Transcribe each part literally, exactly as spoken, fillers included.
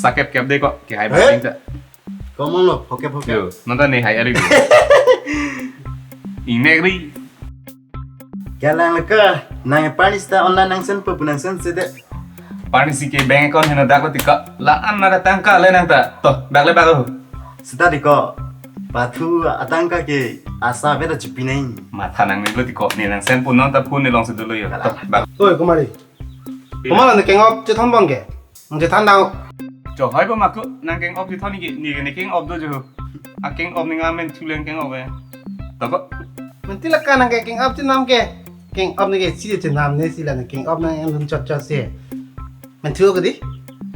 Sakep kep de ko, ke hai Eh? Ba ta. Komon lo, phokep phokep. Yo, non ta ne hai ari. Inek ri. Kelang leke, nang parni sita online nang send po pu nang send si de. Parni si ke bank account heno dak lo tiko. La an mara tangka le nang ta. To, dak le bak lo. Sita tiko. Pathu atangka ke asa beta chipi nai. Matha nang ne lo tiko. Ne nang send po non ta phone ne long si dolo yo. To, bak. Oi, Kumari. Iya. Kumari ne keng-op chethon bang ke. Nang chethan dang. Cho hoi ba mako nang keng-op chethon ni ke, ni ke ne keng-op do jo. A keng-op ni ngamen thulen keng-op e. Toko. Menti laka nang ke keng-op chenam ke. Keng-op ni ke si chenam ne si la ne keng-op nang yang lun chot chot si. Menti o ke di.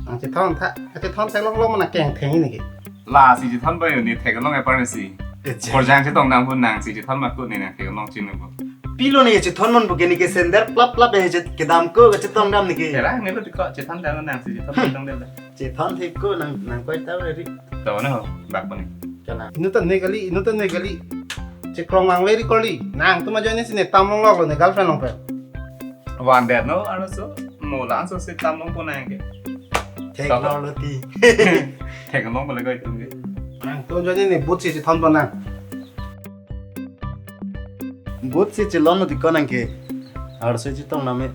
Nang chethon tha. Chethon thek long long mana keng theng ni ke. La si chethon ba yo ni thek long e parni si. Eche. Korjang chetong dam hu nang si chethon mako ne nang thek long chin bo. Pilo ne chethon mon bo ke ne ke sender plap plap e chet kedam ko chetong dam ne ke. Era ne lo tiko chethon dam nang si chethon dam dam. Chethon thek ko nang nang koi ta ri. To na ho bak bani. Kana. Inut ta ne kali, inut ta ne kali. Chekrong lang veri kali. Nangtum ajoine si ne tam long lok lo ne girlfriend long pe. Van der no ano so mo lang so si tam long po nang ke. Thek long lo ti. Thek long bole koi tum ke. Nangtum ajoine ne but si chethon po nang. But si chelong lo tiko nang ke. Arso chetong name.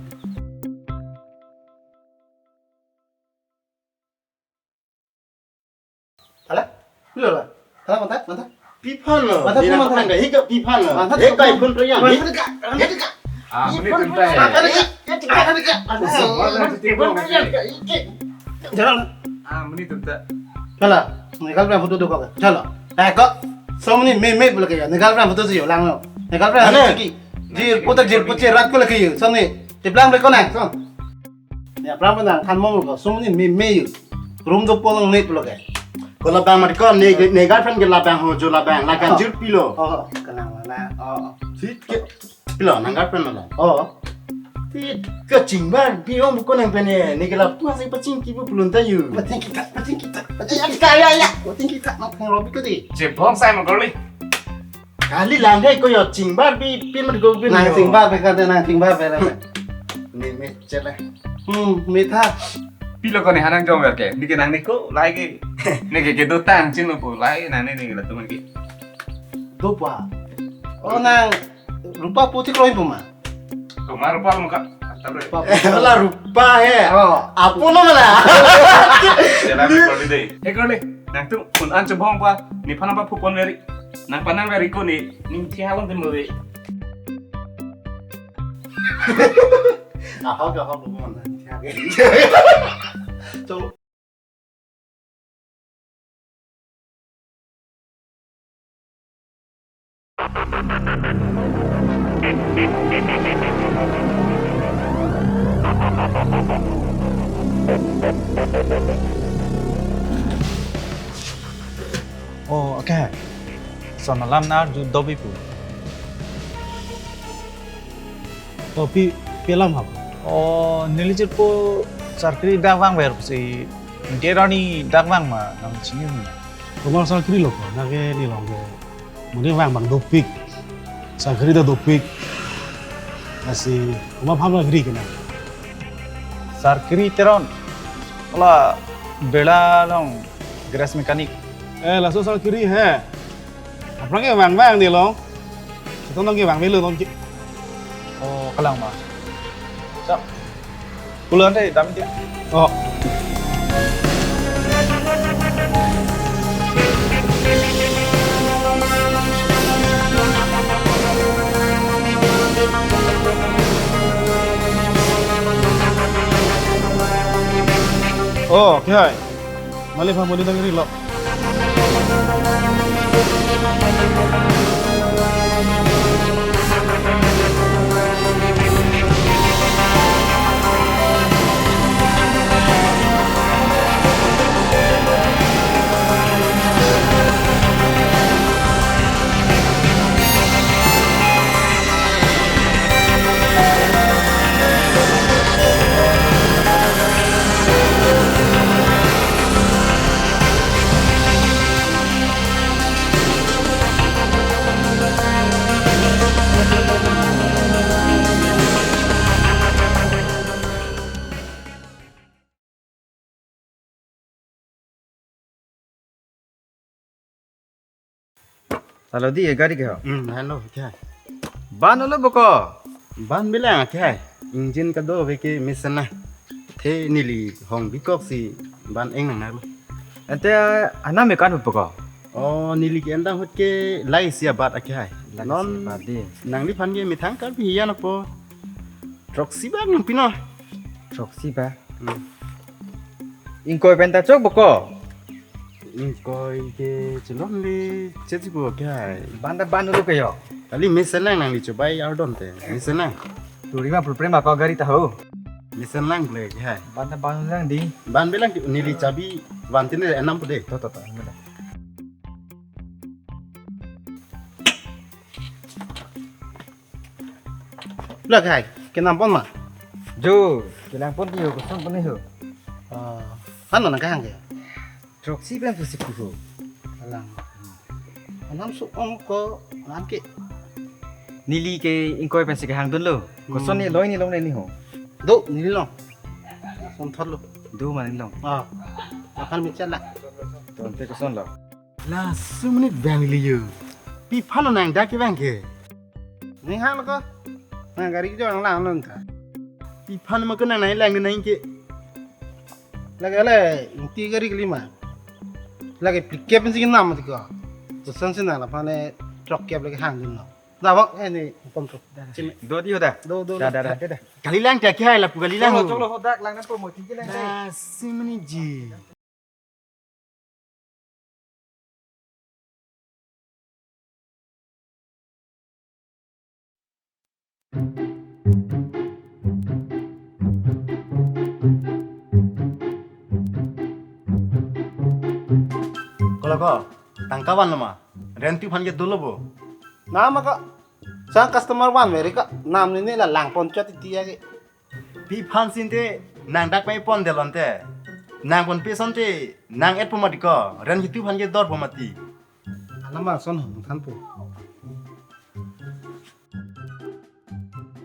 Hala? Hala, hala. Hala, mantap, mantap. Pi aphan lo. Mantap, ni na mantap. Phan ka, hika pi aphan lo. Mantap, eh, kai mantap. Phone to yang. Mantap ka, mantap ka. Ah, muni tunta hai. Mantap ka, mantap ka. Aduh, mantap ka. Jalan. Ah, muni tunta. Hala, ne girlfriend photo do ko. Chalo. Eh, ko. So muni me me bole ke ya. Ne girlfriend photo si yo lang lo. Ne girlfriend. Ane. Ki. Jir putar jir putar rat ko lagi yo. So ni. Tip lang bole ko na. So. Ya, plang plang than mong ko, sum ni me me yu. Room do polong ne pulo ke. Ko labang mati ko, ne, ne girlfriend ke labang ho, jo labang, la kan Oh. Jir pilo. Oh, kenang mana? Oh. Si ke, pilo, nang girlfriend lo. Oh. Ti ke chingbar, bi ong ko nang pene, ne ke lapu si pachingki bu pulun ta yu. Pachingki ta, pachingki ta, pachingki ta, ya, ya. Pachingki ta, nang peng robi ko di. Chebong sai mo girl ni. Kali lang he ko yo chingbar bi pin mat go bin nang yo. Chingbar pe kate nang chingbar pe la. Ne me chele. Hmm, me tha. Pilo ko ne hanang jong ver ke. Ni ke nang ne ko lai ke. Ne ke ke do tang chin lo po lai nang ne ne la tuman ke. Do pa. Oh nang rupa putik roi puma. Tomar rupa muka. Rupa. Eh, la rupa he. Oh. Apo lo mala. Chela bi koli dei. Eh koli, nangtum un-an chobong pa, nephan nangpaphupon veri. Nangpanang veri ko ne, ning thi halong tem lo dei. Ahok ahok lo mana. So, Oh, okay. Lason alam nang arju dobi pu. Oh, pi, pi alam hap? Oh, neli jirpo sarkri dak vangver si, dia rani dak vang ma nang chini na. Komat sarkri lo ko, nang ke ne long ke. Muni vang bang dopik. Sarkri ta dopik. Lasi, komat aphan sarkri ke nang? Sarkri Teron. Ola bela long grass mechanic. Eh, laso sarkri he. Aphrang ke vang vang ne long. Chetong nang ke vang velo nong ke. Oh, kalang ma. Sa. Pulo ante dam ke. Oh. Oh, ke hai. Mali pha mali dang ri lo. Halo di, gari ke ho? Hmm, halo, akhai. Ban olo boko? Ban bilang akhai. Engine kadokave ke mesen na. The neli hong bikok si ban eng nang nalo. Ante anam me kan hut boko? Oh, neli ke endang hut ke lai isi abat akhai. Lai isi abat di. Non nangliphan ke methang Karbi hiyan apo. Throksi ba nang pino. Throksi ba? Hmm. Ingkoi pen ta chok boko? Ingkoi ke chelongle, che chipo akhai. Ban ta ban ulu ke ho. Kali mesen lang nangli chobai ardon te. Mesen lang. Turi ma pruprema ko gari ta ho. Mesen lang ple akhai. Ban ta ban lang di. Ban bilang neli chabi van tine enam pude. To, to, to. Lo akhai, kenam pon ma? Jo, kelang pon di ho, koson pon di ho. Ah, ano nang kahang ke? Throksi pen pusi pu ho. Alang. Anam su-ong ko ngan ke. Neli ke ingkoi pensi kehang dunlo. Koson ni Hmm. loi ni long ni ho. Do, neli long. Son thot lo. Do ma neli long. Ah, makan mecha la. To ante koson lo. Laso amonit vangli yo. Pi aphan lo nang dak kevang ke? Ning hang lo ko. Nang gari kejor nang lang non ta. Pi aphan ma ko nang nai lang nai ke. Lake le, ingti gari kali ma. Lake plikep si kenam ti ko. Koson si nang la aphan le throkkep lake hang dunlo. Da bang, eh, ni pon to. Chimi. Do di ho da. Do, do, Da, do. da, da. Da, da. Kali lang ta akhai lapu kali lang. Choklo, choklo, ho dak lang nang promo ti ke lang. Laso amonit ji. Kolo ko, tangka vanlo ma? Rent tu aphan ke dolo bo. Nam ka. Sang customer vanve re ka. Nam ni ni la lang pon chot ti ya ke. Pi aphan si ante nang dak pai pon delon te. Nang pon pe asonte nang et po mati ko. Rent hitu aphan ke dor po mati. Alam bang son hong than po.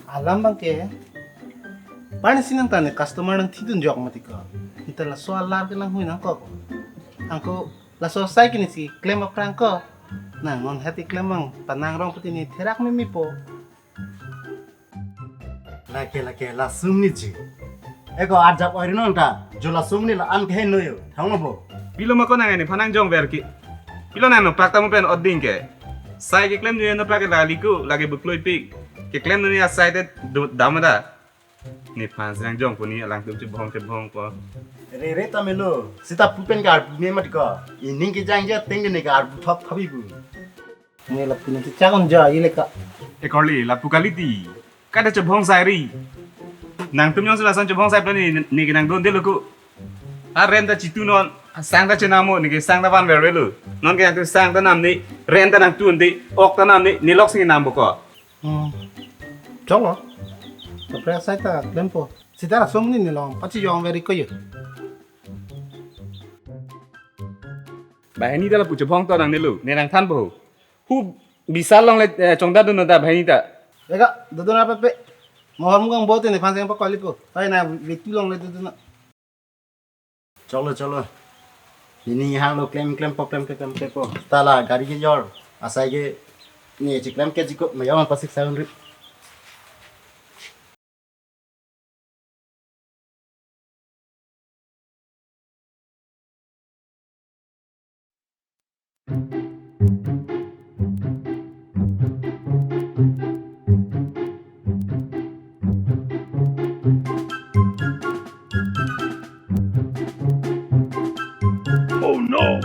Alam bang ke. Pani si nang tane customer nangthidun jok mati ko. Ita laso alar ke nanghui nangkok. Anke laso asai ke ni si klem aphrang ko. Nang non hati klem bang panang rong pati ni therak mimi po. Lake, lake, laso amonit ji. Eko arjap oi ri non ta, jo laso amonit la an keheno yo, thang lo bo. Pilo ma ko nang nephan nang jongver ke. Pilo nang nopak ta mo pen oding ke. Sai keklem ni nopak ke lali ko, lake bukloi pik. Keklem ni asai te do dam da. Nephan si nang jong puni alangtum chebhong chebhong ko. Re re ta melo, sita pu pen ke arpu me mati ko. Ining kejang ja teng ne ke arpu thop thop ibu. Ne lapu nang chakon ja ile ka. Ekorli, lapu kali ti. Kada chebhong sai ri. Nangtum jongsi lason chebhong sai plo ni, ni ke nang don delo ko. A rent ta chitu non, sang ta chenam mo, ni ke sang ta vanver velo. Non ke nangtum sang ta nam ni, rent ta nangtum di, ok ta nam ni, ni lok si nam bo ko. Hmm. Choklo. Kaprek asai ta klem po. Sita laso amonit ni long, pachi jongver ko yo. Banghini ta lapu chebhong to nangnelo, ne nangthan po. Hu Bisal longle, eh, chongda dun ta banghini ta. Eka, dodon apa pe? Mohor mugang bote nephan seng pa kali po. Pai na wetu longle dodon. Choklo, choklo. Neli hang lo klem klem po, klem klem klem po. Ta la gari kejor. Asai ke ni chiklem ke jiko mayong pasik saun rip. Oh no!